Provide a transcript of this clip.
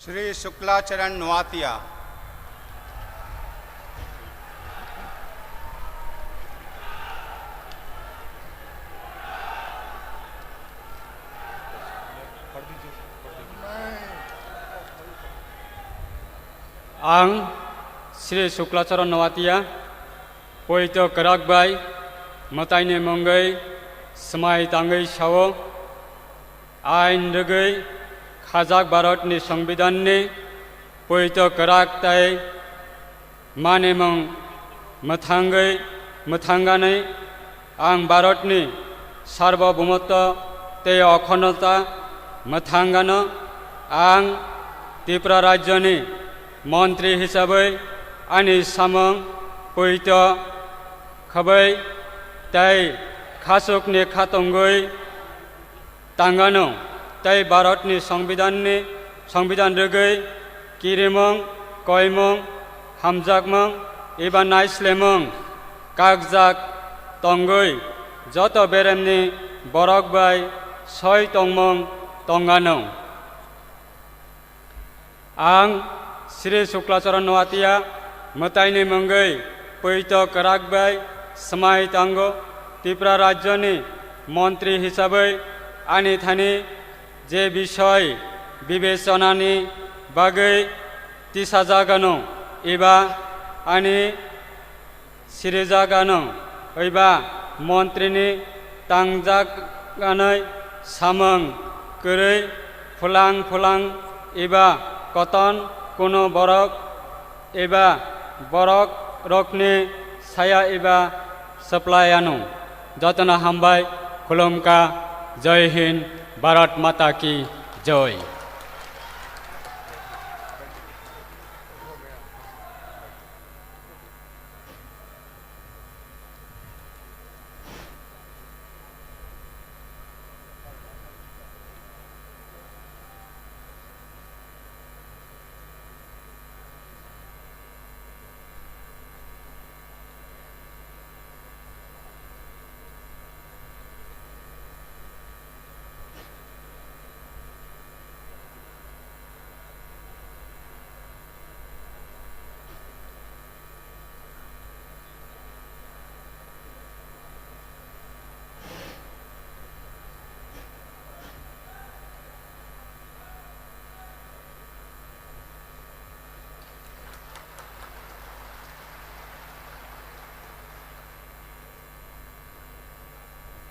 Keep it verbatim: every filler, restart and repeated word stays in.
Shri Shukla Charan Noatia. Ang Shri Shukla Charan Noatia, poito kwrak bai mwtaini mungwi swmai tangwi sao, ain rwgwi khajak Bharatni Songbidanni poito kwrak tei manimung mwthangwi, mwthangani ang Bharatni sarbobhumotto tei okhonotta mwthangano. Ang Tripura rajyoni montri hisabwi ani samung poito khwbwi tei khasukni khatungwi tangano tei Bharatni Songbidanni, Songbidan rwgwi kirimung, koimung, hamjakmung eba naislemung kakjak tongwi joto beremni borok bai soi tongmung tongano. Ang Shri Shukla Charan Noatia mwtaini mungwi poito kwrak bai swmai tango. Tripura rajyoni montri hisabwi ani thani je bisoi bibechanani bagwi tisajagano eba ani sirijagano eba montrini tangjaganai samung kwrwi phulang phulang eba koton kuno borok eba borok rokni saya eba swplaiano. Jotono hambai khulumkha. Jai Hind, Bharat Mata Ki Jai.